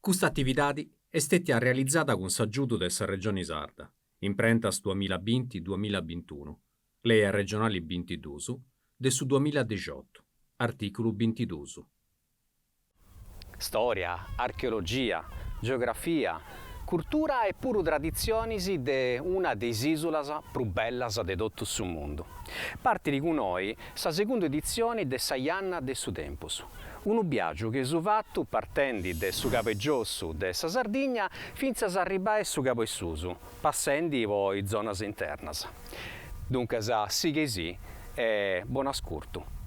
Custa atividadi est stètia realizada cun s'agiudu de sa Regioni Sarda, Imprentas duamilla binti duamilla bintunu, Lei arregionali bintiduus de su duamilla dixiotu, artìculu bintiduus. Stòria, archeologia, geografia, curtura e puru traditzionis de una de is ìsulas prus bellas de totu su mundu. Partit cun oi sa segundu editzioni de sa Janna de su Tempus, unu biàgiu chi eus fatu partendi de su cabu 'e giossu de sa Sardigna fintzas a arribai a su cabu 'e susu, passendi po is zonas internas. Duncas sigheisì e bonu ascurtu.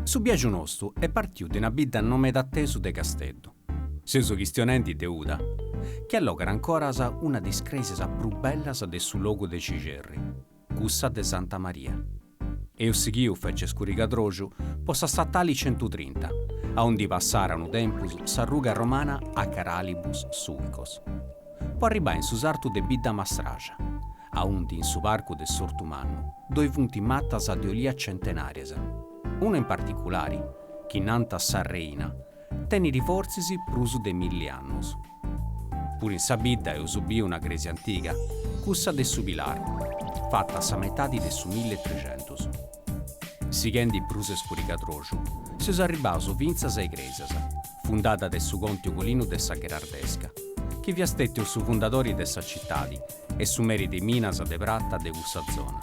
Su biagiu nostu est partiu de una bidda no meda atesu de Casteddu. Seus chistionendi de Uda, chi allogat ancoras una de is crèsias prus bellas de su logu de Cixerri, cussa de Santa Maria. Eus sighiu fece scurigadroxu po sa statali centutrinta, aundi passara unu tempus sa ruga romana a Caralibus Sulcos, po arribai in su sartu de Bidda Mastraxa, aundi in su parcu de s'Ortu Mannu ddoi funt matas de olia centenàrias, una in particulari, chi nant sa Reina, Tenit fortzis prus de milli annus. Puru in sa bidda eus biu una crèsia antiga, cussa de su Pilar, fata a sa metadi de su millitrexentus. Sighendi prus scurigadroxu, seus arribbaus fintzas a Igrèsias, fundada de su conti Ugolinu de sa Gherardesca, chi fiat stètiu su fundadori de sa citadi e su meri de minas de prata de cussa zona.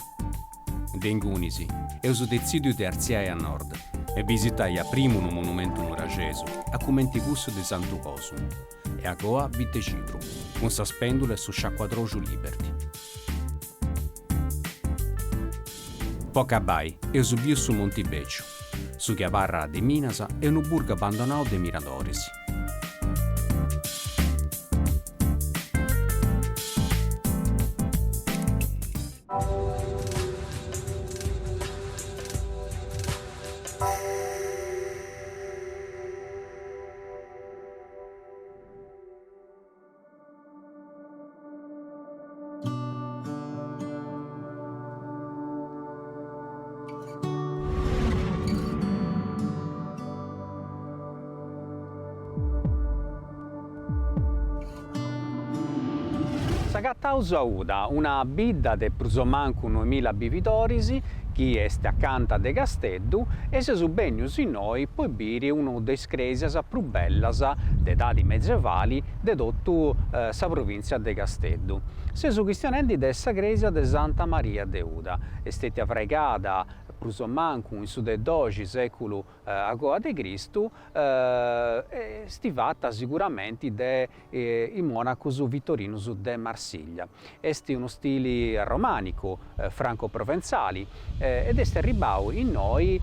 De ingunis, eus detzìdiu de artziai a nord e bisitai a primu unu monumentu nuraxesu, a cumenti cussu de Santu Còsumu, e agoa Biddexidru, cun sa spèndula e su sciacuadroxu Liberty. Po acabai, eus biu su Monti Bèciu, su chi abarrat de minas e unu burgu abandonau de miradoris. S'agataus a Uda, una bidda de prus o mancu noemila bividoris chi est acanta de Casteddu e seus bennius innoi po biri una de is cresias prus bellas de edadi medievali de totu sa provìntzia de Casteddu. Seus chistionendi de sa crèsia de Santa Maria de Uda, est stètia fraigada prus o mancu in su de doxi sèculu agoa de Cristu e est fata siguramenti de is monacus vitorinus de Marsiglia. Est unu stili romanicu, franco-proventzali, ed est arribbau innoi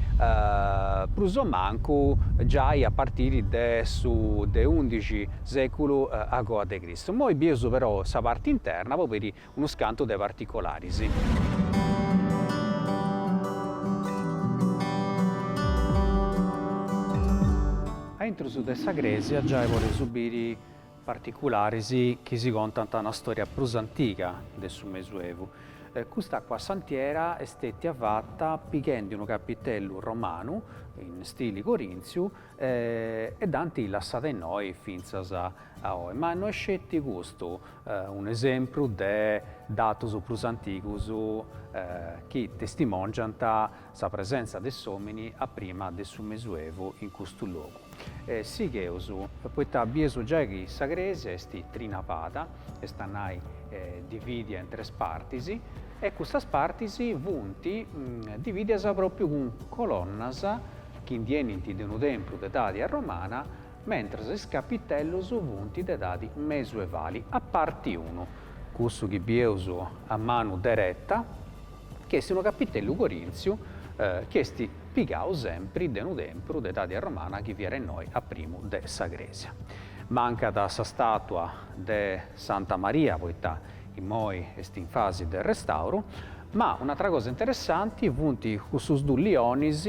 prus o mancu giai a partiri de su de undixi seculu agoa de Cristu. Immoi bieus però sa parti interna po biri unus cantu de particolaris. Aintrus de sa crèsia giai podeus biri. particularis chi si contant una storia prus antiga de su Mesuevu. Custa acuasantiera est stètia fata pighendi unu capitellu romanu in stili corìntziu e dd'ant lassada innoi fintzas a oi. Ma no est sceti custu un'esempru de datus prus antigus chi testimòngiant sa presèntzia de s'òmini a prima de su Mesuevu in custu logu. Sigheus, poita bieus giai chi sa crèsia est trinavada, est a nai dividia in tres partis, e custas partis funt dividias pròpriu cun colonnas chi ndi 'enint de unu tempru de edadi arromana, mentras is capitellus funt de edadi mesuevali, a parti unu, cussu chi bieus a manu dereta, chi est unu capitellu corìntziu chi est pigau sempri de unu tempru de edadi arromana chi fiat innoi a primu de sa crèsia. Mancat sa stàtua de Santa Maria poita immoi est in fasi de restàuru, ma un'atra cosa interessanti funt cussus dus lionis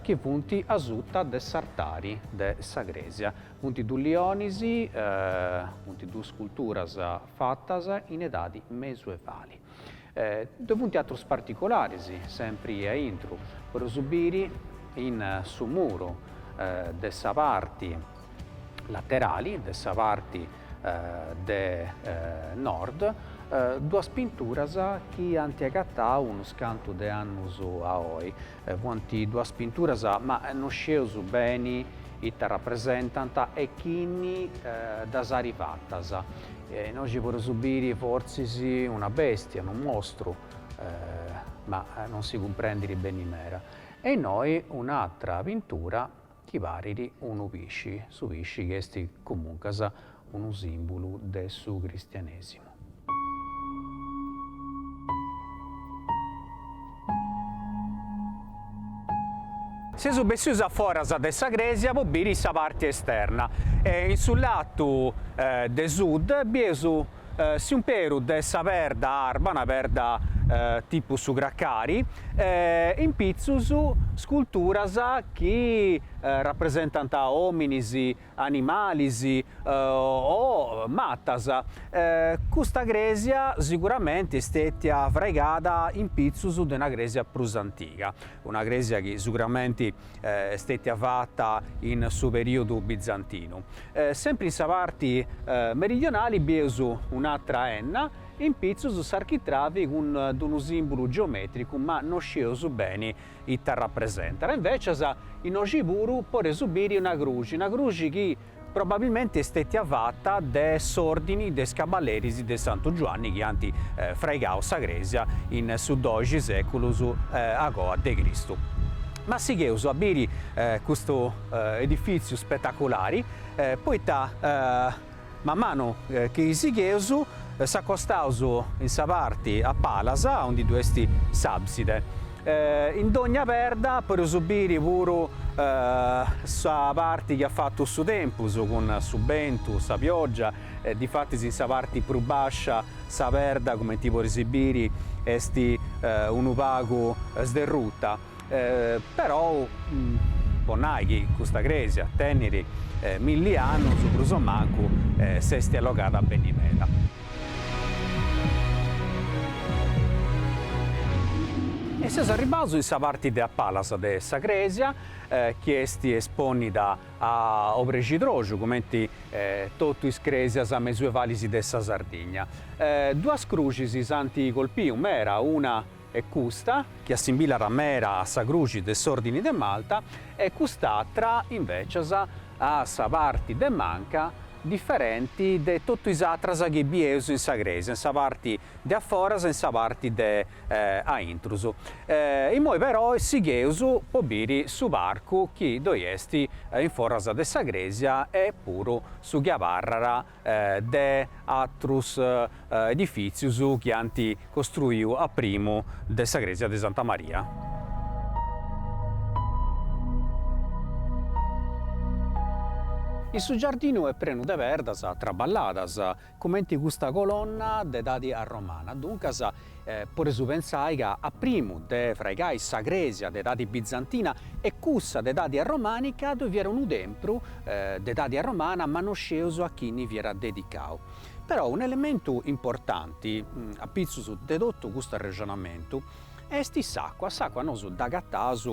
chi funt asuta de s'artari de sa crèsia. Funt dus lionis, funt duas sculturas fatas in edadi mesuevali. Ddoi funt atrus particularis, sempri a intru, podeus biri in su muru de sa parti laterali, de sa parti de nord, duas pinturas chi ant agatau unus cantu de annus a oi. Funt duas pinturas ma no scieus beni ita rapresentant e chini ddas at fatas. Innoxi podeus biri fortzis una bestia, unu mostru, ma non si cumprendit beni meda. E innoi un'atra pintura chi parit unu pisci, su pisci chi est comuncas unu simbulu de su cristianesimu. Seus bessius a foras de sa crèsia po biri sa parti esterna e in su latu de sud bieus s'imperu de sa perda arba, una perda tipu su cracari, e in pitzus sculturas chi rapresentant ominis, animalis o matas. Custa crèsia siguramenti est stètia fraigada in pitzus de una crèsia prus antiga, una crèsia chi siguramenti est stètia fata in su perìodu bizantinu. Sempri in sa parti meridionali bieus un'atra 'enna in pitzus s'architravi cun d'unu simbulu geometricu ma no scieus beni ita rapresentat. Invecias innoxi puru podeus biri una cruxi, una cruxi chi probabilmenti est stetia fata de s'ordini de is caballeris de Santu Giuanni chi ant fraigau sa cresia in su doxi seculus agoa de Cristu. Ma sigheus a biri custu edifitziu spetaculari poita man manu chi sigheus s'acostaus in sa parti a palas aundi ddu est s'abside. In dogna perda podeus biri puru sa parti chi at fatu su tempus cun su bentu, sa pioggia, difatis in sa parti prus bascia sa perda cumenti podeis biri est unu pagu sderruta, però po nai chi custa cresia tenit milli annus prus o mancu s'est allogada beni meda. E seus arribbaus in sa parti de a palas de sa crèsia, chi est espònnida a obrexidroxu, cumenti totu is crèsias mesuevalis de sa Sardigna. Duas cruxis s'ant colpiu mera, una est custa, chi assimbillat mera a sa cruxi de s'Òrdini de Malta, e cust'atra, invècias, a sa parti de manca, diferenti de totu is atras chi bieus in sa crèsia, in sa parti de a foras e in sa parti de a intrus. Immoi però sigheus po biri su parcu chi ddoi est in foras de sa crèsia e puru su chi abarrat de atrus edifìtzius chi ant costruiu a primu de sa crèsia de Santa Maria. In su giardinu est prenu de perdas traballadas, cumenti custa colonna de edadi arromana, duncas podeus pentzai ca a primu de fraigai sa crèsia de edadi bizantina e cussa de edadi arromanica ddoi fiat unu tempru de edadi arromana ma no scieus a chini fiat dedicau. Però un'elementu importanti a pitzus de totu custu arrexonamentu est s'acua, s'acua nosu dd'agataus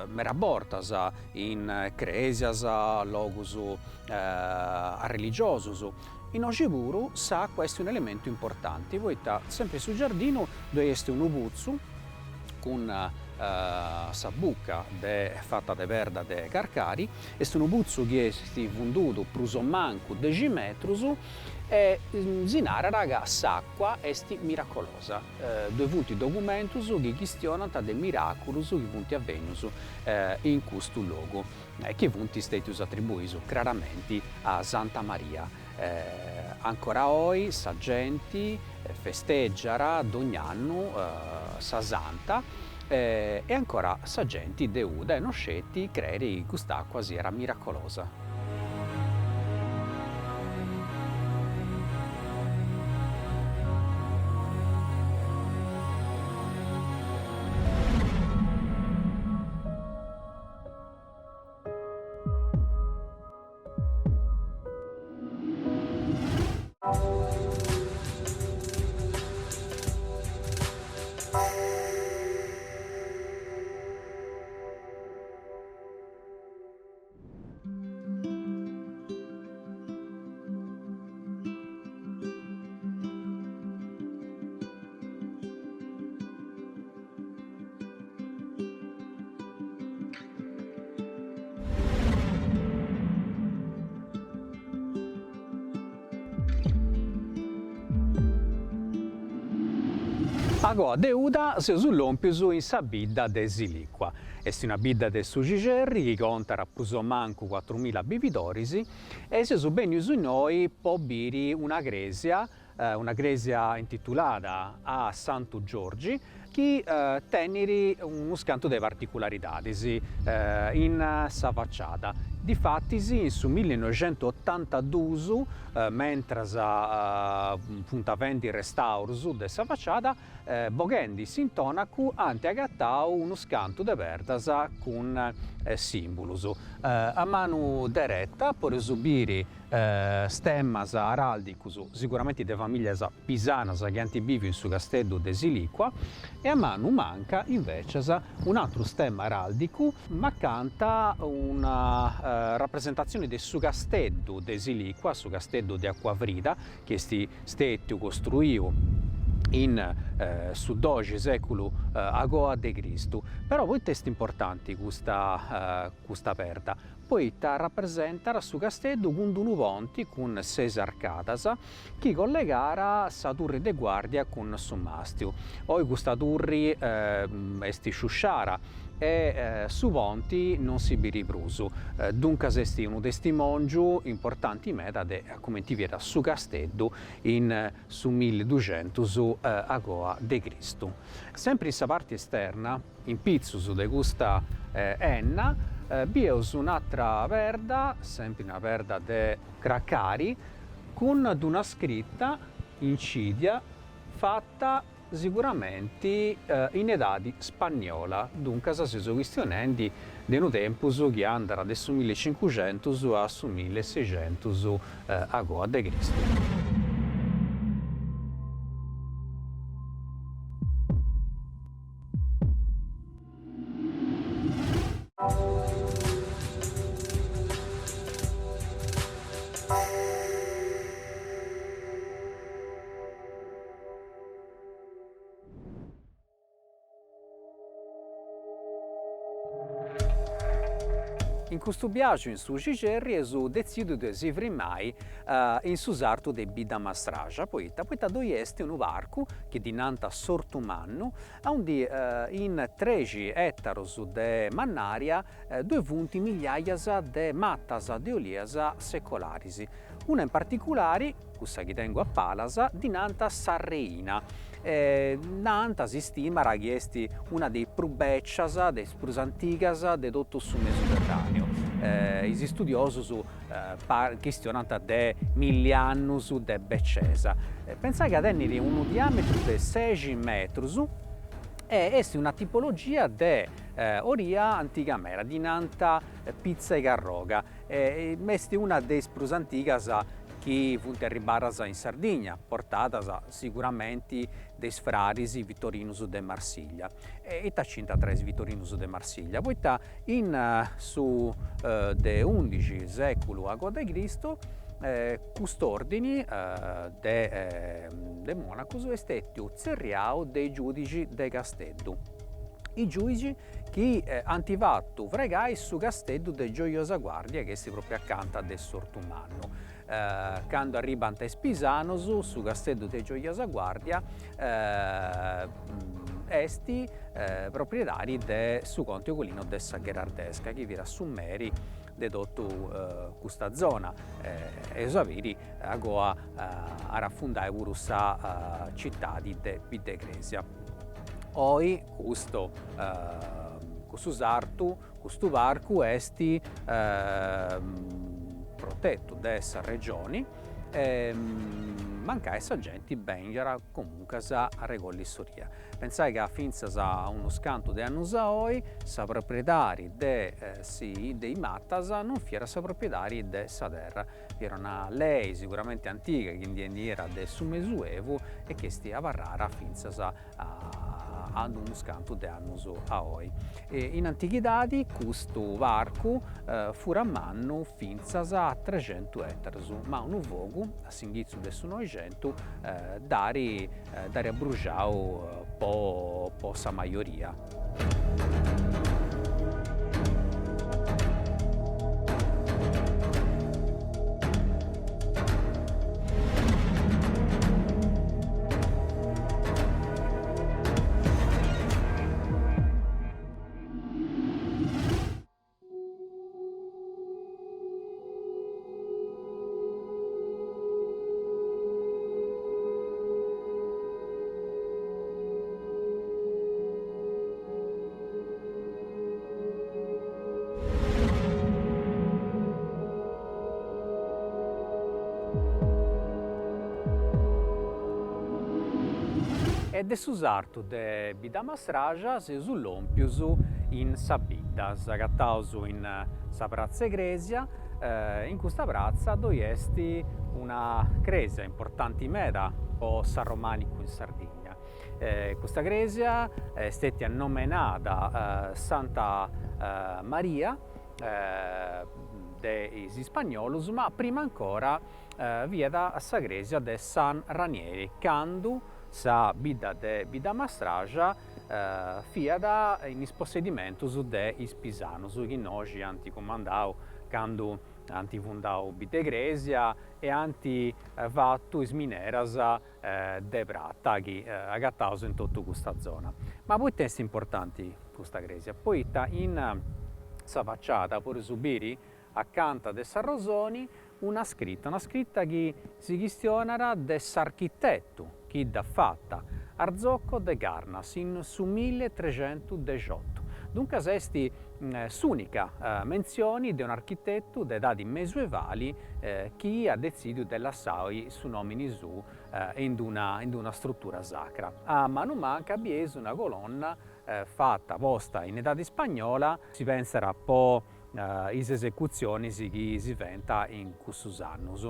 meda bortas in cresias, logus arreligiosus, innoxi puru s'acua est un'elementu importanti poita sempri in su giardinu ddoi est unu putzu cun sa buca de fata de perda de carcari, est unu putzu chi est fundudu prus o mancu dexi metrus e si narat ca s'acua est miracolosa. Ddoi funt documentus chi chistionant de miraculus chi funt avènnius in custu logu e chi funt stètius atribuius craramenti a Santa Maria. Ancora oi sa genti festègiat dogn'annu sa Santa e ancora sa genti de Uda e no sceti creit chi cust'acua siat miracolosa. Agoa de Uda seus lòmpius in sa bidda de Silìcua. Est una bidda de su Cixerri chi contat prus o mancu cuatrumilla bividoris e seus bennius innoi po biri una crèsia, una crèsia intitulada a Santu Giorgi, chi tenit unus cantu de particularidadis in sa faciada. Difatis in su millinoixentuotantadus, mentras funt faendi restaurus de sa faciada, Boghendi s'intonacu ant agatau unus cantu de perdas cun simbulus. A manu dereta podeus biri stemmas araldicus, siguramenti de familias pisanas chi ant biviu in su casteddu de Silicua, e a manu manca invecias un'atru stemma araldicu ma acanta una rapresentatzioni de su casteddu de Silicua, su casteddu de Acuafrida, chi est stètiu costruiu in su doxi sèculu agoa de Cristu. Però poita est importanti custa custa perda? Poita rapresentat su casteddu cun d'unu ponti cun ses arcadas chi collegàt sa turri de guardia cun su màstiu. Oi custa turri est sciusciara e su ponti non si biri prus, duncas est unu testimòngiu importanti meda de cumenti fiat su casteddu in su milliduxentus agoa de Cristu. Sempri in sa parti esterna, in pitzus de custa enna, bieus un'atra perda, sempri una perda de cracari, cun d'una scrita incidia fata Siguramenti in edadi spanniola, duncas seus chistionendi de unu tempus chi andat de su millicincuxentus a su milleseixentus agoa de Cristu. In custu biaxu in su Cixerri eus detzidiu de si frimai in su sartu de Bidda Mastraxa, poita? Poita ddoi est unu parcu chi ddi nant S'Ortu Mannu, aundi in trexi etarus de mannaria ddoi funt migliaias de matas de olias secolaris. Una in particulari, cussa chi tengu a palas, ddi nant sa Reina e nant, si stimat chi est una de is prus becias, de is prus antigas de totu su Mesuterraneu. Is istudiosus chistionant de milli annus de becesa. Pentzai ca tenit unu diametru de sexi metrus e est una tipologia de oria antiga meda, ddi nant pitza 'e carroga, est una de is prus antigas chi funt arribbadas in Sardigna, portadas siguramenti de is fraris Vitorinus de Marsiglia. E ita c'intrat tra is Vitorinus de Marsiglia? Poita in su de undixi seculu agoa de Cristu cust'ordini de de monacus est stetiu tzerriau de is giudixis de Casteddu, is giuixis chi ant fatu fraigai su casteddu de Gioiosa Guardia chi est propriu acanta de s'Ortu Mannu. Candu arribant is pisanus, su casteddu de Gioiosa Guardia est propriedadi de su conti Ugolino de sa Gherardesca, chi fiat su meri de totu custa zona, eus a biri agoa at a fundai puru sa citadi de Biddecresia. Oi custu custu sartu Custu parcu est protetu de sa Regioni e mancai sa genti bengiat comuncas a arregolli s'olia. Pentzai ca fintzas a unus cantu de annus a oi sa propriedadi de de is matas non fiat sa propriedadi de sa terra, fiat una lei siguramenti antiga chi ndi 'eniat de su Mesuevu e chi est abarrada fintzas a a unus cantu de annus a oi. In antighidadi custu parcu furat mannu fintzas a trexentu etarus, ma unu fogu a s'inghitzu de su Noixentu dd'at dd'at abruxau po po sa majoria. E de su sartu de Bidamastraxa seus lòmpius in sa bidda, s'agataus in sa pratza 'e cresia, in custa pratza ddoi est una cresia importanti meda po s'arromanicu in Sardigna. Custa cresia est stetia nomenada Santa Maria de is ispagnolus, ma prima ancora fiat sa cresia de San Ranieri, candu sa bidda de Bidamastraxa fiat in is possedimentus de is pisanus, chi innoxi ant cumandau candu ant fundau Biddecresia e ant fatu is mineras de prata chi agataus in totu custa zona. Ma poita est importanti custa cresia? Poita in sa faciada podeus biri acanta de s'arrosoni una scrita, una scrita chi si chistionat de s'architetu chi dd'at fata, Arzocco de Garnas, in su milletrecentudexiottu. Duncas est s'unica mentzioni de un'architetu de edadi mesuevali chi at detzidiu de lassai su nomini suu in d'una in d'una struttura sacra. A manu manca bieis una colonna fata posta in edadi spagnola, si pensat po is esecutzionis chi si fent in cussus annus.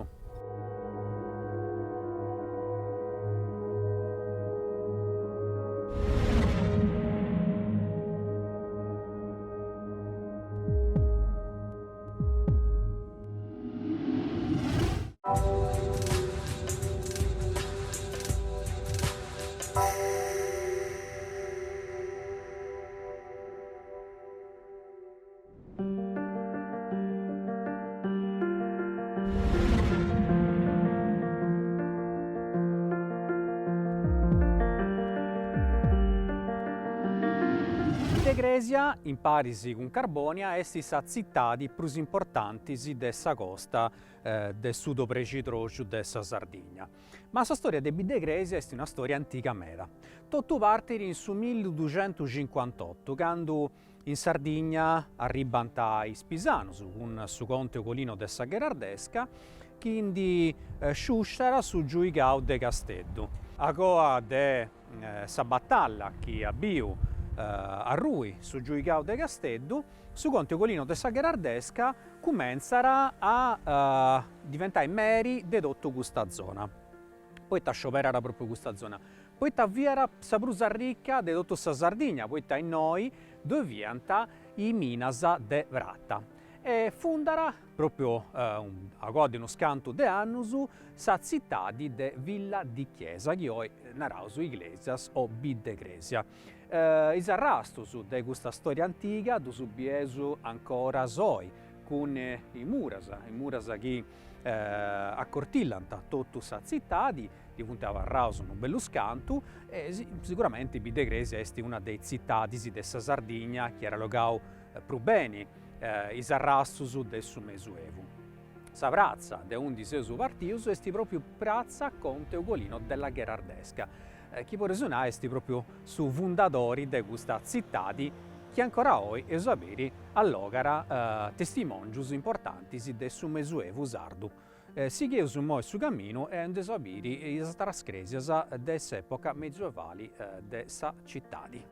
Biddecresia, in paris cun Carbonia, est sa tzitadi prus importantis de sa costa de su Doprexidroxu de sa Sardigna. Ma sa storia de Biddecresia est una storia antiga meda. Totu partit in su milliduxentucincuantottu, candu. In Sardigna arribant is Pisanus cun su conte Ugolino de sa Gherardesca chi ndi sciusciat su giuigau de Casteddu. A coa de sa batalla chi at biu arrui su giuigau de Casteddu, su conte Ugolino de sa Gherardesca cumentzat a diventai meri de totu custa zona. Poita scioberat propriu custa zona? Poita fiat sa prus arrica de totu sa Sardigna, poita innoi ddoi fiant is minas de prata. E fundat, propriu a coa de unus cantu de annus, sa tzitadi de Villa di Chiesa, chi oi naraus Iglesias o Bidd'e Cresia. Is arrastus de custa storia antiga ddus bieus ancoras oi, cun is muras, is muras chi acortillant totu sa tzitadi, ndi funt abarraus unu bellu scantu e siguramenti Bidd'e Cresia est una de is tzitadis de sa Sardigna chi at allogau prus beni is arrastus de su Mesuevu. Sa pratza de aundi seus partius est propriu pratza Conte Ugolino della Gherardesca, chi podeus nai est propriu su fundadori de custa tzitadi chi ancora oi, eus a biri, allogat testimongius importantis de su Mesuevu sardu. Sigheus immoi su caminu e andeus a biri is atras cresias de s'epoca mesuevali de sa citadi.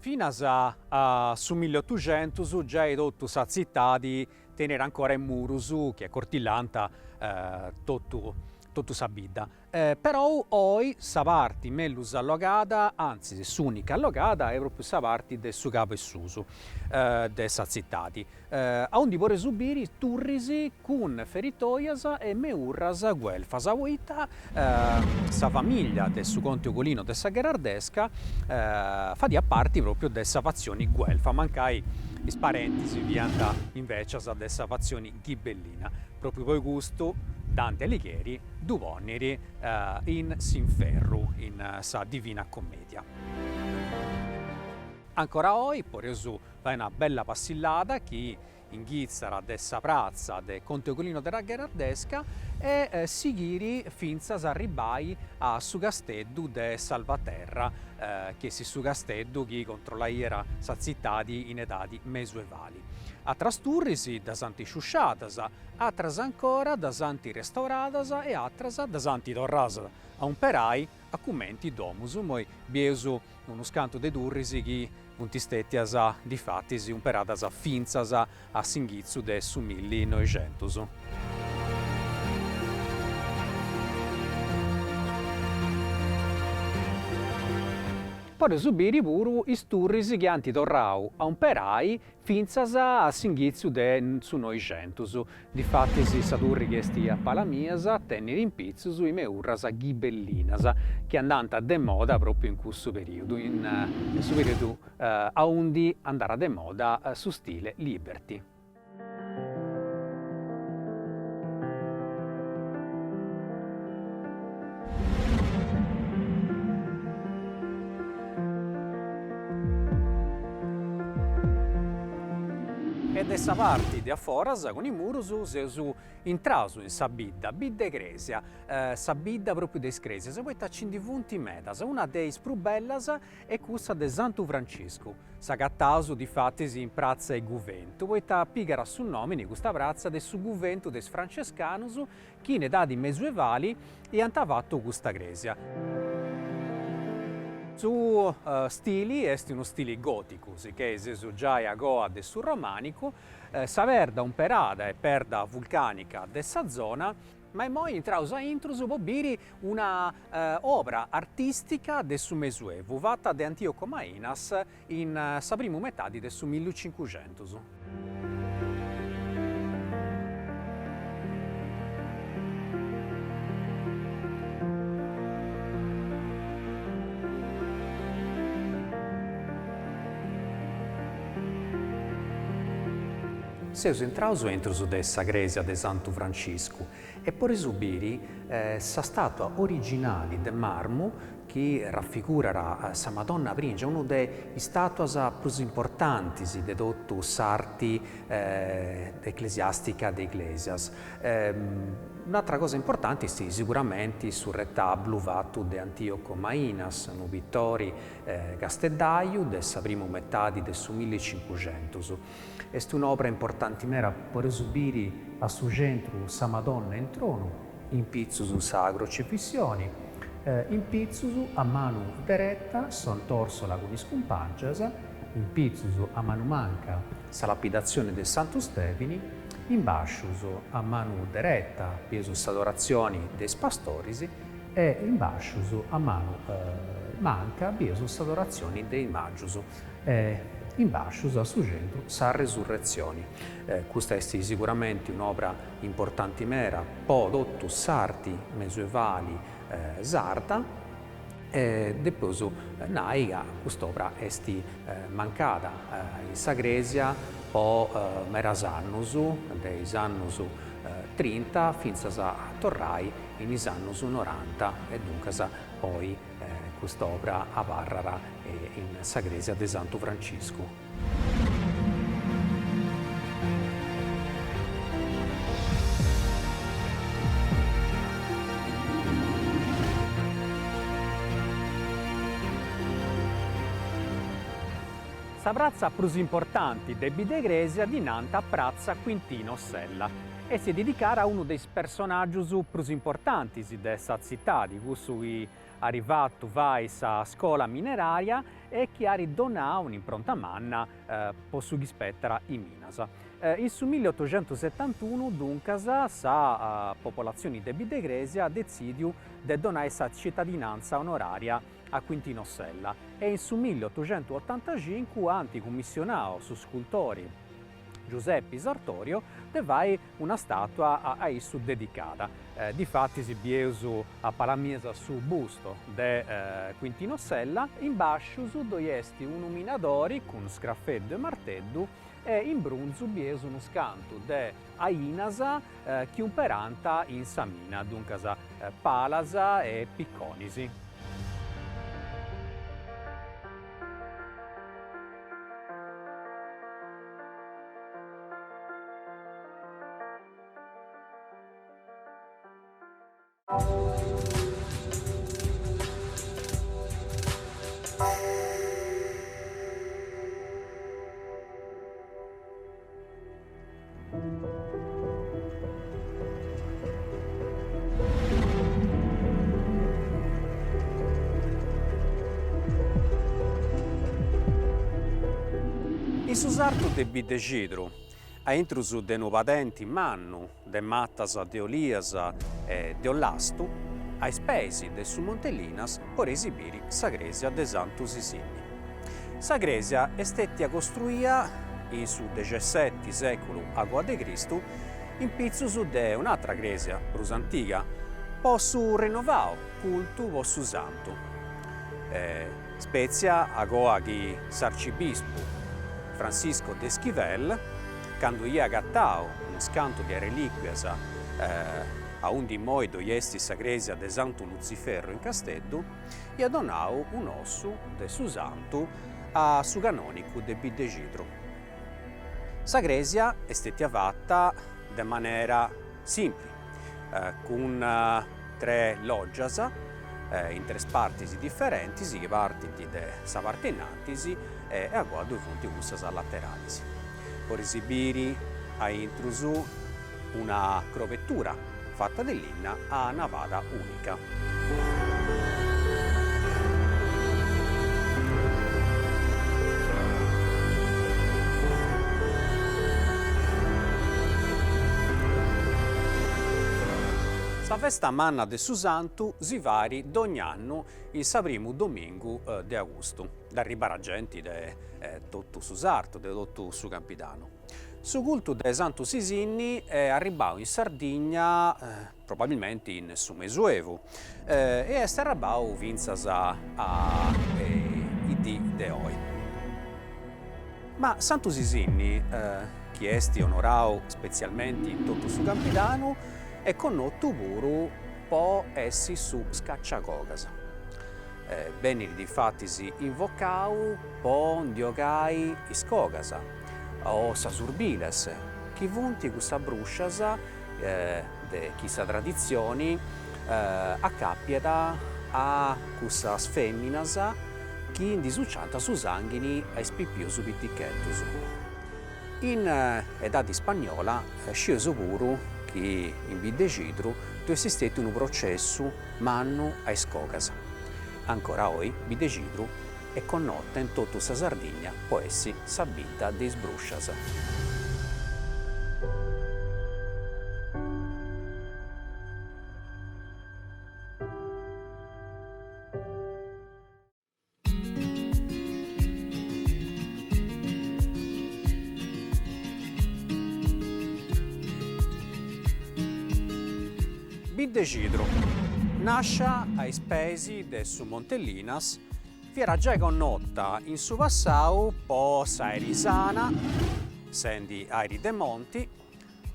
Finas a su milliotuxentus giai totu sa tzitadi teniat ancora is murus chi acortillànt totu totu sa bidda. Perou oi sa parti mellus allogada, antzis s'unica allogada, est propriu sa parti de su cabu 'e susu de sa tzitadi, aundi podeus biri turris cun feritoias e meurras guelfas, poita sa familia de su conte Ugolino de sa Gherardesca fadiat parti propriu de sa fatzioni guelfa, mancai is parentis fiant invecias de sa fatzioni ghibellina. Propriu po custu Dante Alighieri ddu ponnit in s'inferru, in sa Divina Commedia. Ancora oi podeus fai una bella passillada chi inghitzat de sa pratza de Conte Ugolino della Gherardesca e sighiri fintzas a arribbai a su casteddu de Salvaterra, chi est su casteddu chi controllaiat sa tzitadi in edadi mesuevali. Atras turris ddas ant sciusciadas, atras ancora ddas ant restauradas e atras ddas ant torradas a umperai a cumenti domus. Immoi bieus unus cantu de turris chi funt stètias difatis umperadas fintzas a s'inghitzu de su millinoixentus. Podeus biri puru is turris chi ant torrau a umperai fintzas a s'inghitzu de su Noixentus. Difatis sa turri chi est a palas mias tenit in pitzus is meurras ghibellinas chi andant de moda propriu in cussu periodu, in su periodu aundi andara de moda su stile Liberty. E de sa parti de a foras, cun is murus, seus intraus in sa bidda, Bidd'e Cresia, sa bidda propriu de is cresias, poita ci ndi funt medas, una de is prus bellas est cussa de Santu Franciscu, s'agataus difatis in pratza 'e Guventu, poita pigat su nomini custa pratza de su guventu de is francescanus chi in edadi mesuevali iant fatu custa crèsia. Su stili est unu stili gòticu, sicchei seus giai agoa de su romànicu, sa perda umperada est perda vulcànica de sa zona, ma immoi intraus a intrus po biri una obra artìstica de su Mesuevu fata de Antioco Mainas in sa primu metadi de su millicincuxentus. Seus intraus aintrus de sa crèsia de Santu Franciscu e podeus biri sa stàtua originali de marmu chi rafigurat sa Madonna Prìngia, unu de is stàtuas prus importantis de totu s'arti eclesiàstica de Iglesias. Un'atra cosa importanti est siguramenti su retablu fatu de Antioco Mainas, unu pitori casteddaju de sa primu metadi de su millicincuxentus. Est un'obra importanti mera, podeus biri a su centru sa Madonna in tronu, in pitzus sa crocifissioni, in pitzus a manu dereta Sant'Orsola cun is cumpàngias, in pitzus a manu manca sa lapidatzioni de Santu Stèvini, in bàscius a manu dereta bieus s'adoratzioni de is pastoris e in bàscius a manu manca bieus s'adoratzioni de is màgius e in bàscius a su centru sa resurretzioni. Custa est siguramenti un'obra importanti mera po totu s'arti mesuevali sarda e depeus nai ca cust'obra est mancada in sa crèsia po medas annus, de is annus trinta fintzas a torrai in is annus noranta e duncas oi cust'obra abarrat in sa crèsia de Santu Franciscu. Sa pratza prus importanti de Bidd'e Cresia ddi nant Pratza Quintino Sella. Est dedicada a unu de is personàgius prus importantis de sa tzitadi, cussu chi at fatu fai sa scola mineraria e chi at donau un'impronta manna po su chi spetat is minas. In su milliotoxentusetantunu duncas sa popolatzioni de Bidd'e Cresia at detzidiu de donai sa citadinantza onoraria a Quintino Sella e in su milliotoxentuotantacincu ant cummissionau su scultori Giuseppi Sartorio de fai una statua a issu dedicada. Difatis bieus a palas mias su busto de Quintino Sella, in bàscius ddoi est unu minadori cun scrafeddu e marteddu e in brunzu bieus unus cantu de ainas chi umperant in sa mina, duncas palas e piconis. In su sartu de Biddexidru, a intrus de unu padenti mannu de matas de olias e de ollastu, a is peis de su Monte Linas podeis biri sa crèsia de Santu Sisinni. Sa crèsia est stètia costruia in su dexesseti sèculu agoa de Cristu in pitzus de un'atra crèsia prus antiga po su rinnovau cultu po su santu, spètzia agoa chi s'arcibispu Francisco de Esquivel, candu iat agatau unus cantu de arrelìcuias aundi immoi ddoi est sa crèsia de Santu Lutziferru in Casteddu, iat donau un'ossu de su santu a su canònicu de Biddexidru. Sa crèsia est stètia fata de manera simpli, cun tres lògias in tres partis diferentis chi partint de sa parti innantis e agoa ddoi funt cussas lateralis. Podeis biri a intrus una crobetura fata de linna a navada ùnica. Sa festa manna de su santu si fait dogn'annu in sa primu domingu de agustu. Nd'arribat genti de totu su sartu, de totu su Campidanu. Su cultu de Santu Sisinni est arribbau in Sardigna probabilmenti in su Mesuevu e est arrabau fintzas a is dì de oi. Ma Santu Sisinni, chi est onorau spetzialmenti in totu su Campidanu, est connotu puru po essi su scacciacogas. Benit difatis invocau po ndi 'ogai is cogas o sas urbiles, chi funt cussas brùscias de. chi sa traditzioni acapiat a cussas feminas chi ndi suciant su sanghini a is pipius piticheddus. In edadi ispagnola scieus puru chi in Biddexidru ddu est stetiu unu processu mannu a is cogas. Ancora oi Biddexidru est connota in totu sa Sardigna po essi sa bidda de is bruscias. Biddexidru, nàscia a is peis de su Monte Linas, fiat giai connota in su passau po s'aeri sana, sendi aeri de monti,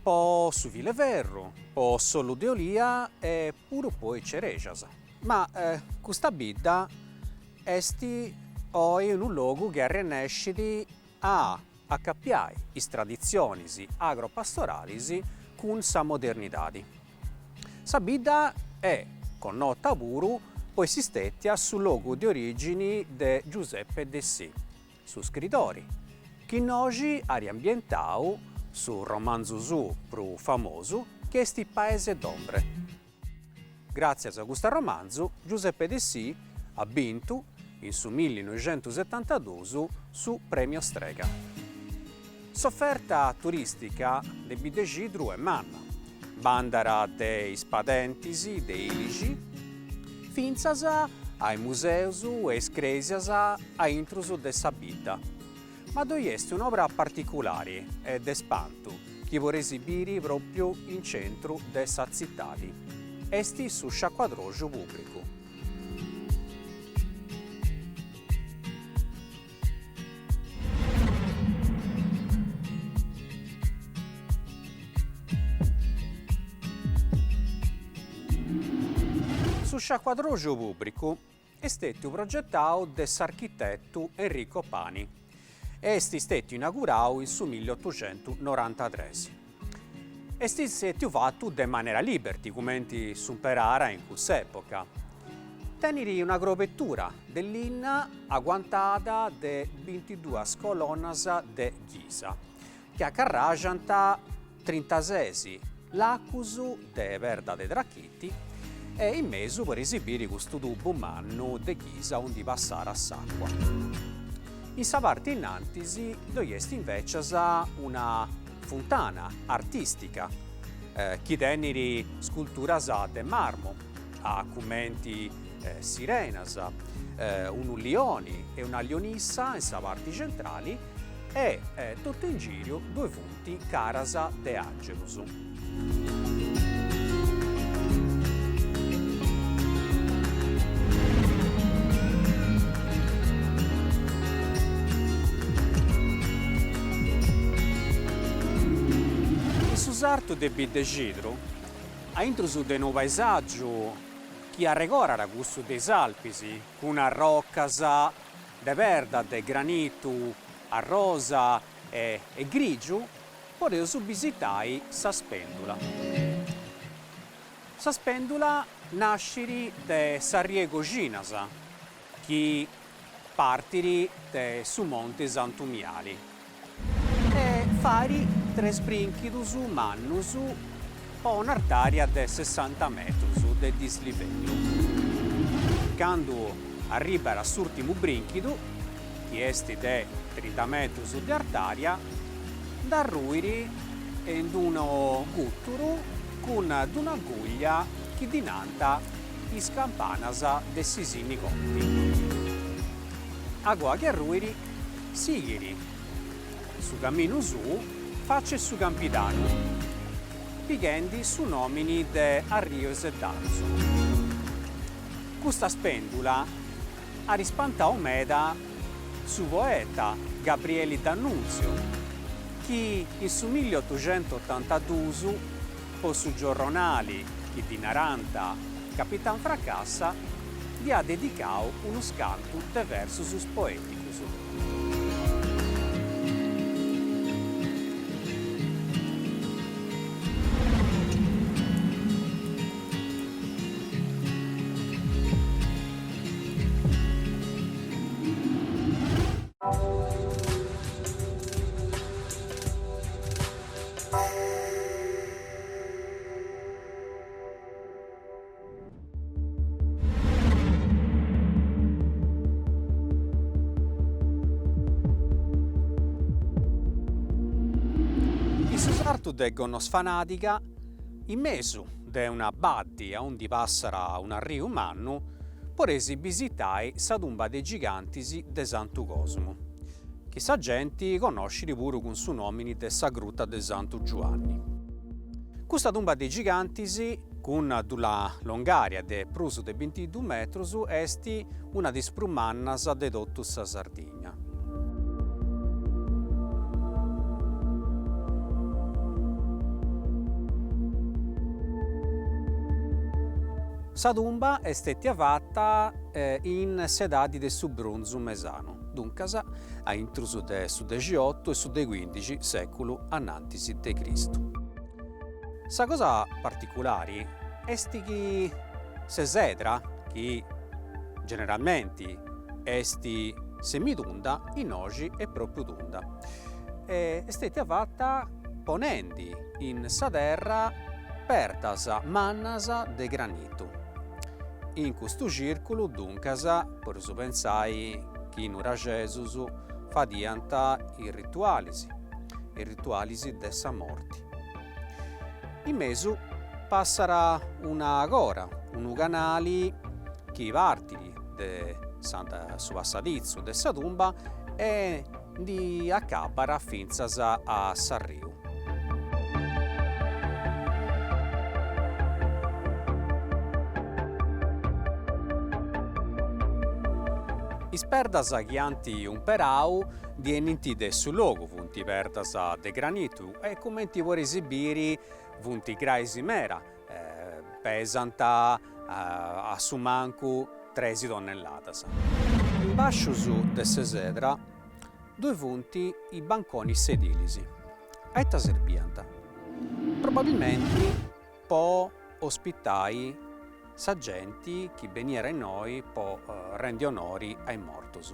po su fileferru, po s'ollu de olia e puru po is cerexas. Ma custa bidda est oi unu logu chi arrennescit a acapiai is traditzionis agropastoralis cun sa modernidadi. Sa bidda est connota puru po essi stètia su logu de orìgini de Giuseppe Dessì, su scritori, chi innoxi at ambientau su romanzu suu prus famosu chi est Paese d'ombre. Gràtzias a custu arromanzu, Giuseppe Dessì at bintu, in su millinoixentusetantaduus, su Premio Strega. S'oferta turìstica de Biddexidru est manna, bandat de is padentis de ilixi fintzas a is museus e is crèsias a intrus de sa bidda. Ma ddoi est un'obra particulari e de spantu chi podeis biri pròpriu in centru de sa tzitadi, est su sciacuadroxu pùbricu. Su sciacuadroxu pùbricu Est stètiu progetau de s'architetu Enrico Pani e est stètiu inaugurau in su milliotuxentunorantatres. Est stètiu fatu de manera liberty, cumenti s'umperara in cuss'època. Tenit una crobetura de linna aguantada de bintiduas colonnas de ghisa, chi acarraxant trintases lacus de perda de trachiti e in mesu podeis biri custu tubu mannu de ghisa aundi passat s'acua. In sa parti innantis ddoi est invecias una funtana artistica chi tenit sculturas de marmu a cumenti sirenas, unu lioni e una lionissa in sa parti centrali e totu in giriu ddoi funt caras de àngelus. In su sartu de Biddexidru, a intrus de unu paesàgiu chi arregorat cussu de is Alpis, cun arrocas de perda de granitu arrosa e grigiu, podeus bisitai sa Spèndula. Sa Spèndula nascit de s'arriu 'e Coxinas, chi partit de su Monti Santu Miali e fait tres brìnchidus mannus po un'artària de sessanta metrus de dislivellu. Candu arribat a s'ùrtimu brìnchidu, chi est de trinta metrus de artària, nd'arruit in unu gùturu cun d'una guglia chi ddi nant is campanas de Sisinni Conti. Agoa chi arruit, sighit su caminu suu faci su Campidanu, pighendi su nòmini de Arriu 'e Seddalzu. Custa spèndula at ispantau meda su poeta Gabrieli D'Annunzio, chi in su milliotuxentuotantaduus, po su giorronali chi ddi narant Capitan Fracassa, ddi at dedicau unus cantu de versus poèticus. In su sartu de Gonnosfanadiga, in mesu de una baddi aundi passat un'arriu mannu, podeis bisitai sa tumba de gigantis de Santu Cosmu, chi sa genti connoscit puru cun su nòmini de sa Gruta de Santu Giuanni. Custa tumba de gigantis, cun d'una longària de prus de bintidus metrus, est una de is prus mannas de totu sa Sardigna. Sa tumba est stètia fata in s'edadi de su Brunzu Mesanu, duncas a intrus de su dexiotu e su de cuindixi sèculu anantis de Cristu. Sa cosa particulari est chi s'esedra, chi generalmenti est semitunda, innoxi est pròpriu tunda, est stètia fata ponendi in sa terra perdas mannas de granitu. In custu cìrculu, duncas, podeus pentzai chi is nuraxesus fadiant is ritualis, is ritualis de sa morti. In mesu passat una cora, unu canali chi partit de su passaditzu de sa tumba e ndi acabat fintzas a s'arriu. Is perdas chi ant umperau ndi 'enint de su logu, funt perdas de granitu e cumenti podeis biri funt grais meda, pesant a su mancu tresi tonnelladas. In bàscius de s'esedra ddoi funt is banconis sedilis. A ita serbiant? Probabilmenti po ospitai sa genti chi beniat innoi po rendi onori a is mortus.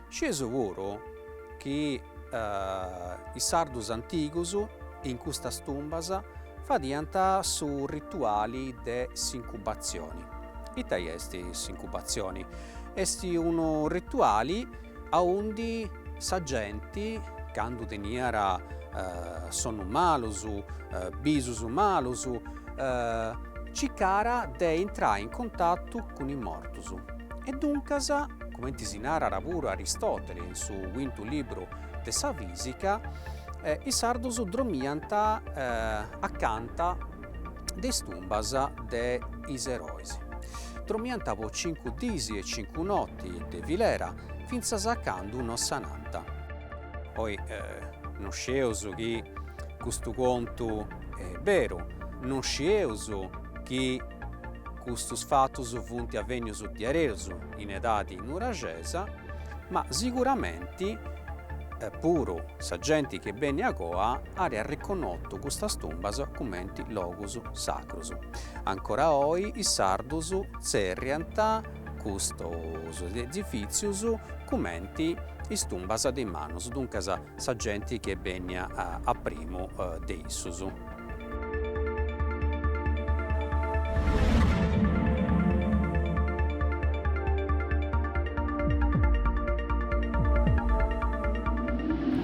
Scieus puru chi is sardus antigus in custas tumbas fadiant su rituali de s'incubatzioni. Ita est s'incubatzioni? Est unu rituali aundi sa genti candu teniat sonnus malus, bisus malus, circàt de intrai in contatu cun is mortus e duncas, cumenti si narat puru Aristotele in su cuintu libru de sa Fisica, is sardus dromiant acanta de is tumbas de is erois. Dromiant po cincu dis e cincu noti de filera, fintzas a candu no sanant. Poi no scieus chi custu contu est beru, no scieus chi custus fatus funt avènnius diaderus in edadi nuraxesa, ma siguramenti puru sa genti chi est bènnia agoa at arreconnotu custas tumbas cumenti logus sacrus. Ancora oi is sardus tzerriant custus edifìtzius cumenti is tumbas de is mannus, duncas sa genti chi est bènnia a primu de issus.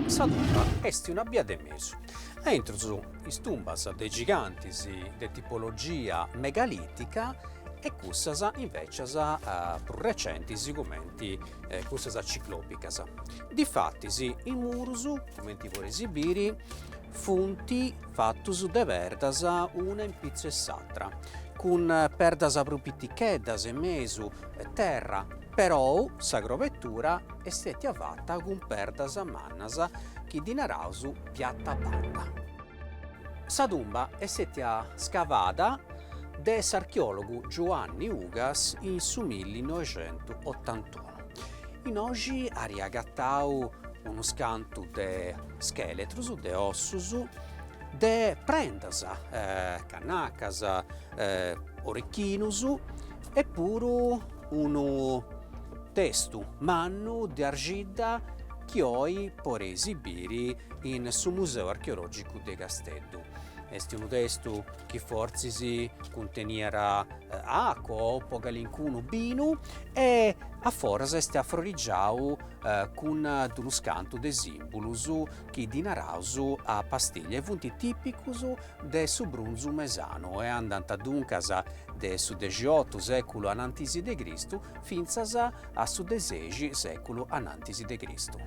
Sa tumba est una bia de mesu, a intrus is tumbas de gigantis de tipologia megalìtica e cussas invècias prus recentis cumenti cussas ciclòpicas. Difatis is murus, cumenti podeis biri, funt fatus de perdas una in pitzu 'e s'atra, cun perdas prus piticheddas in mesu, terra, perou sa crobetura est stetia fata cun perdas mannas chi ddi naraus piattabanda. Sa tumba est stetia scavada de s'archeòlogu Giuanni Ugas in su millinoixentuotantunu. Innoxi at agatau unus cantu de schèletrus, de ossus, de prendas, cannacas, orichinus e puru unu testu mannu de arxidda chi oi podeis biri in su Museu Archeològicu de Casteddu. Est unu testu chi fortzis cunteniat acua o po calincunu binu e a foras est afrorigiau cun d'unus cantu de simbulus chi ddi naraus a pastiglia e funt tipicus de su brunzu mesanu e andant duncas de su dexiotu seculu anantis de Cristu fintzas a su de sexi seculu anantis de Cristu.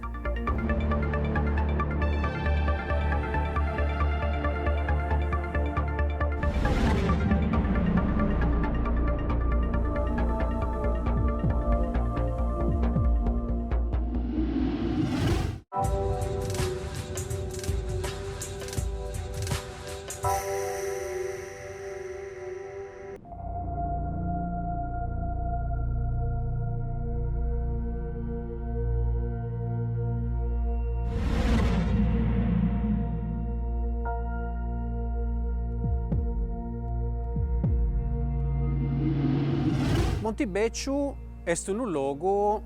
Montibèciu est unu logu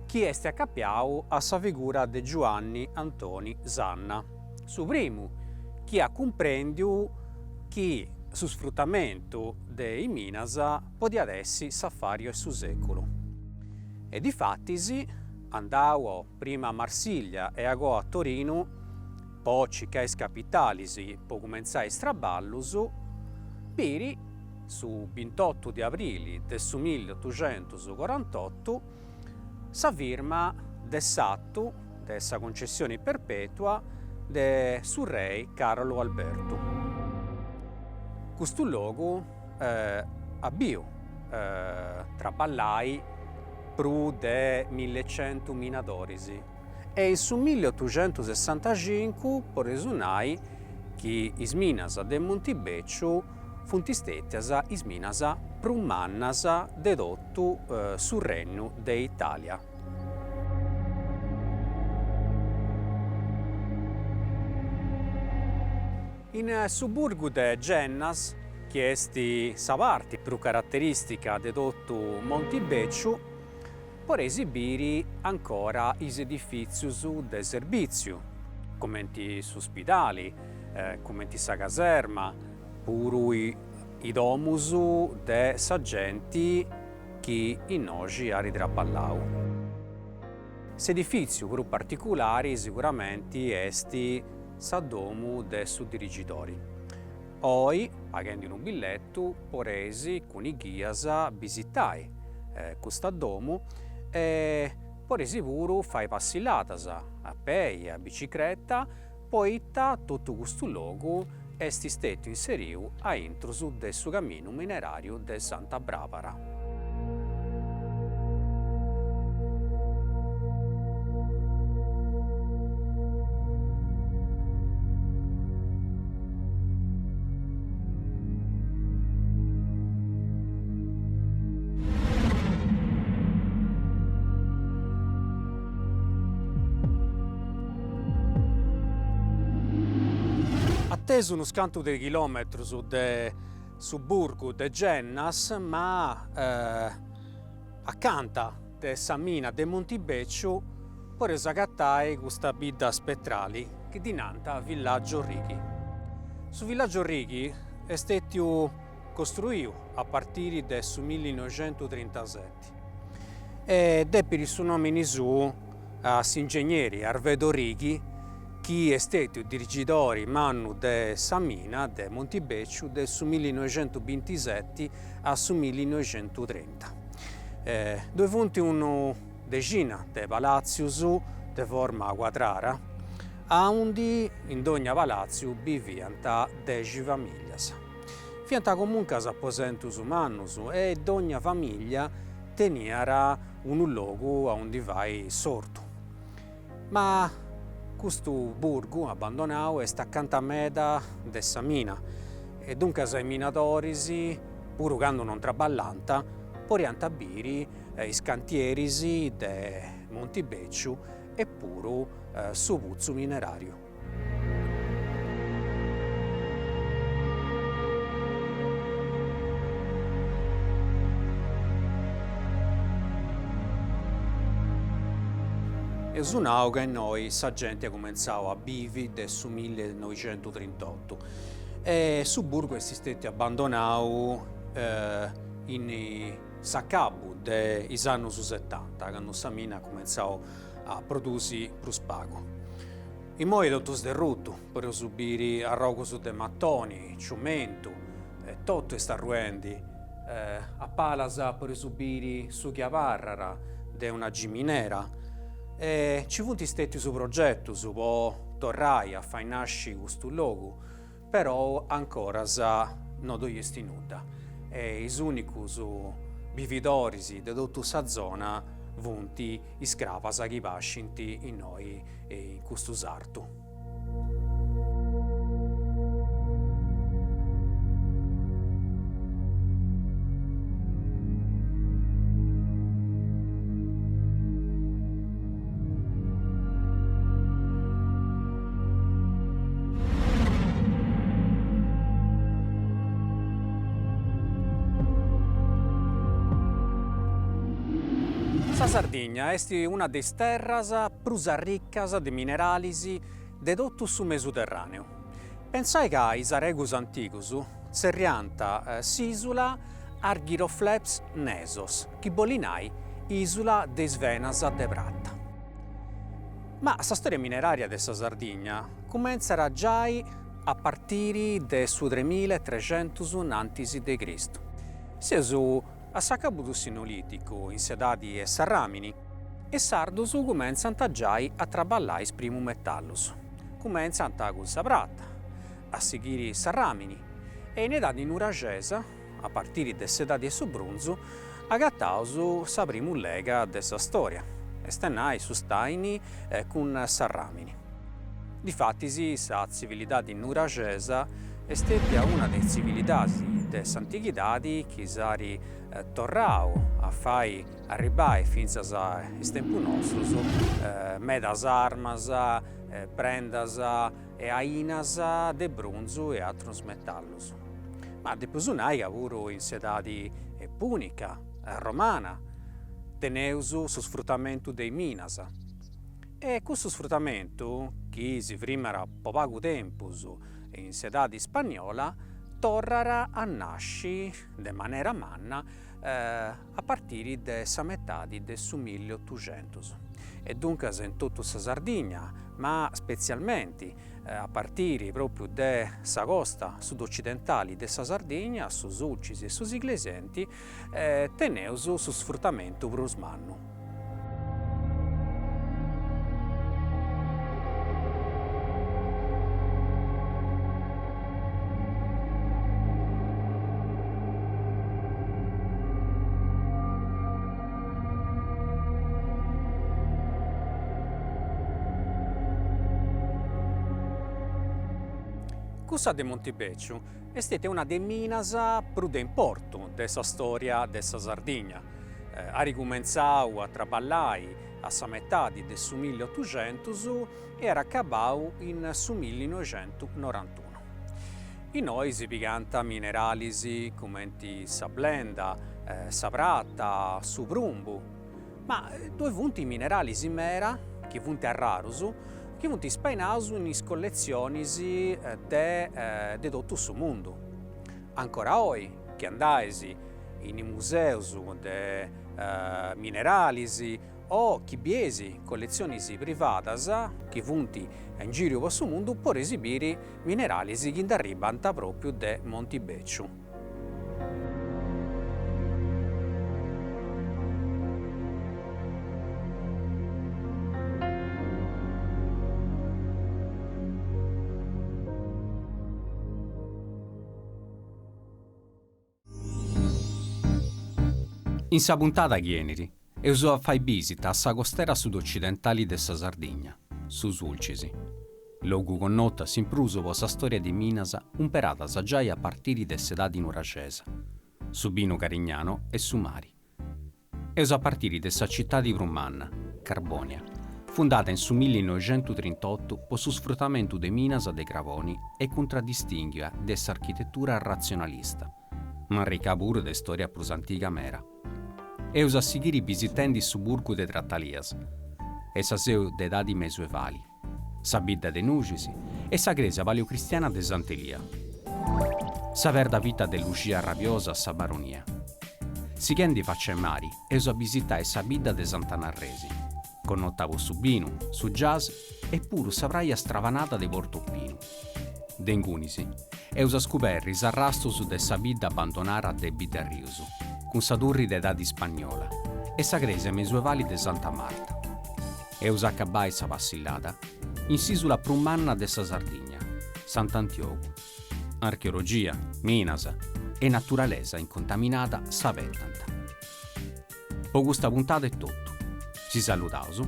chi est acapiau a sa figura de Giuanni Antoni Sanna, su primu chi at cumprendiu chi su sfrutamentu de is minas podiat essi s'afàriu 'e su sèculu. E difatis, andau prima a Marsiglia e agoa a Torinu po circai is capitalis po cumentzai is traballus, biri su bintotu de abrili de su milliotuxentus-corantotu sa firma de s'atu de sa concessioni perpetua de su rei Càrolu Albertu. Custu logu at biu traballai prus de millecentu minadoris e in su milliotuxentusessantacincu podeus nai chi is minas de Montibèciu funt stètias is minas prus mannas de totu su Rennu de Itàlia. In su burgu de Gennas, chi est sa parti prus caraterìstica de totu Montibèciu, podeis biri ancora is edifìtzius de serbìtziu, cumenti su spidali, cumenti sa caserma, puru is domus de sa genti chi innoxi at traballau. S'edifìtziu prus particulari siguramenti est sa domu de su dirigidori. Oi, paghendi unu billetu, podeis cun is ghias bisitai custa domu e podeis puru fai passilladas a pei, a bicicreta, poita totu custu logu est stetiu inseriu a intrus de su caminu minerariu de Santa Brabara. Atesu unus cantu de chilometrus de su burgu de Gennas, ma acanta de sa mina de Montibèciu podeus agatai custa bidda spetrali chi ddi nant Villaggio Righi. Su Villaggio Righi est stètiu costruiu a partiri de su millinoixentutrintaseti e depit su nomini suu a s'ingegneri Arvedo Righi chi est stètiu dirigidori mannu de sa mina de Montibèciu de su millinoixentubintiseti a su millinoixentutrinta. Ddoi funt unu dexina de palàtzius de forma cuadrara, aundi in dogna palàtziu biviant dexi famìllias. Fiant comuncas aposentus mannus e dogna famìllia teniat unu logu aundi fai s'ortu. Ma custu burgu abbandonau est acanta meda de sa mina e duncas is minadoris, puru candu non traballànt, podiant biri is cantieris de Montibèciu e puru su putzu mineràriu. Eus nau ca innoi sa genti at cumentzau a bivi de su millinoixentutrintotu. E su burgu est stetiu abbandonau in s'acabu de is annus setanta, candu sa mina at cumentzau a produsi prus pagu. Immoi est totu sderrutu, podeus biri arrogus de matoni, ciumentu, totu est arruendi, a palas podeus biri su chi abarrat de una giminera e nci funt stètius progetus po torrai a fai nasci custu logu, perou ancoras no ddoi est nudda e is ùnicus bividoris de totu sa zona funt is crabas chi pascint innoi in custu sartu. Sa Sardigna est una de is terras prus arricas de mineralis de totu su Mesuterràneu. Pensai ca is aregus antigus tzerriànt s'ìsula Argyrofleps Nesos, chi bolit nai ìsula de is venas de prata. Ma sa stòria minerària de sa Sardigna cumentzat giai a partiri de su tremilatrexentus innantis de Cristu. Seus a s'acabu de su Neolìticu, in s'edadi 'e s'arràmini, is sardus cumentzant giai a traballai is primus metallus. Cumentzant cun sa prata, a sighiri s'arràmini e in edadi nuraxesa, a partiri de s'edadi 'e su brunzu, agataus sa primu lega de sa storia, est a nai su stàini cun s'arràmini. Difatis sa tzivilidadi nuraxesa est stètia una de is tzivilidadis de s'antighidadi chi s'at torrau a fai arribbai fintzas a is tempus nostrus medas armas, prendas e ainas de brunzu e atrus metallus. Ma depeus nai ca puru in s'edadi pùnica, romana, teneus su sfrutamentu de is minas. E custu sfrutamentu, chi si frimat po pagu tempus in s'edadi ispanniola, torrat a nasci de manera manna a partiri de sa metadi de su milliotuxentus e duncas in totu sa Sardigna, ma spetzialmenti a partiri pròpriu de sa costa sud-ocidentali de sa Sardigna, su Sulcis e su Iglesienti, teneus su sfrutamentu prus mannu. Cussa de Montibèciu est stètia una de is minas prus de importu de sa stòria de sa Sardigna. At cumentzau a traballai a sa metadi de su milliotuxentus e at acabau in su millinoixentunorantunu. Innoi si pigant mineralis cumenti sa blenda, sa prata, su prumbu, ma ddoi funt mineralis meda chi funt arrarus, chi funt spainaus in is colletzionis de de totu su mundu. Ancora oi chi andais in is museus de mineralis o chi bieis colletzionis privadas chi funt in giru po su mundu podeis biri mineralis chi nd'arribant pròpriu de Montibèciu. In sa puntada chi 'enit, eus a fai bisita a sa costera sud-ocidentali de sa Sardigna, su Sulcis, logu connotu a s'imprus po sa storia de minas umperadas giai a partiri de s'edadi nuraxesa, su binu Carignano e su mari. Eus a partiri de sa citadi prus manna, Carbònia, fundada in su millinoixentutrintotu po su sfrutamentu de minas de cravoni e cuntradistìnghia de s'architetura ratzionalista, ma arrica puru de stòria prus antiga mera. Eus a sighiri bisitendi su burgu de Tratalias e sa seu de edadi mesuevali, sa bidda de Nuxis e sa crèsia paleocristiana de Sant'Elia. Sa perda fita de Luxia Arrabiosa a sa Baronia. Sighendi facci 'e mari eus a bisitai sa bidda de Sant'Anna Arresi, connota po su binu, su jazz e puru sa praja stravanada de Porto Pinu. De ingunis eus a scuberri is arrastus de sa bidda abbandonara de Biddarrius, cun sa turri de edadi ispagnola e sa crèsia mesuevali de Santa Marta. Eus a acabbai sa passillada in s'ìsula prus manna de sa Sardigna, Sant'Antiogu. Archeologia, minas e naturalesa incontaminada s'abetant. Po custa puntada est totu. Si saludaus,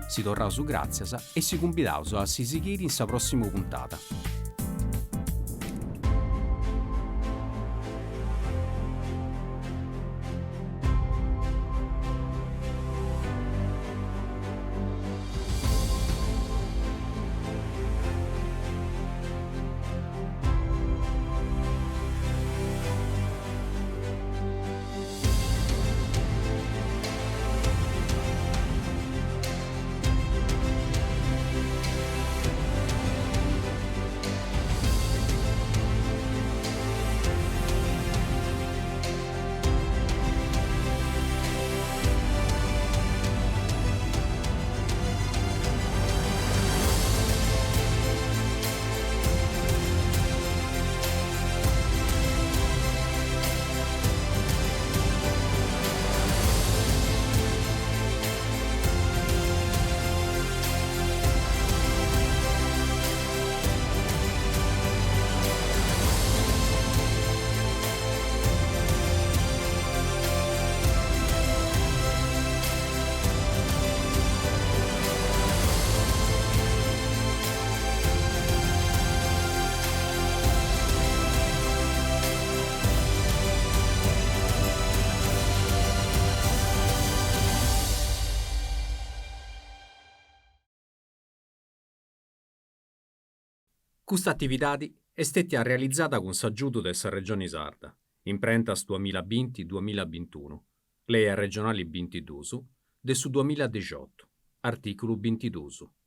si torraus gràtzias e si cumbidaus a si sighiri in sa pròssimu puntada. Custa atividadi est stètia realizada cun s'agiudu de sa Regioni Sarda, imprentas duamillabinti duamillabintunu, Lei arregionali bintiduus de su duamilladixiotu, artìculu bintiduus.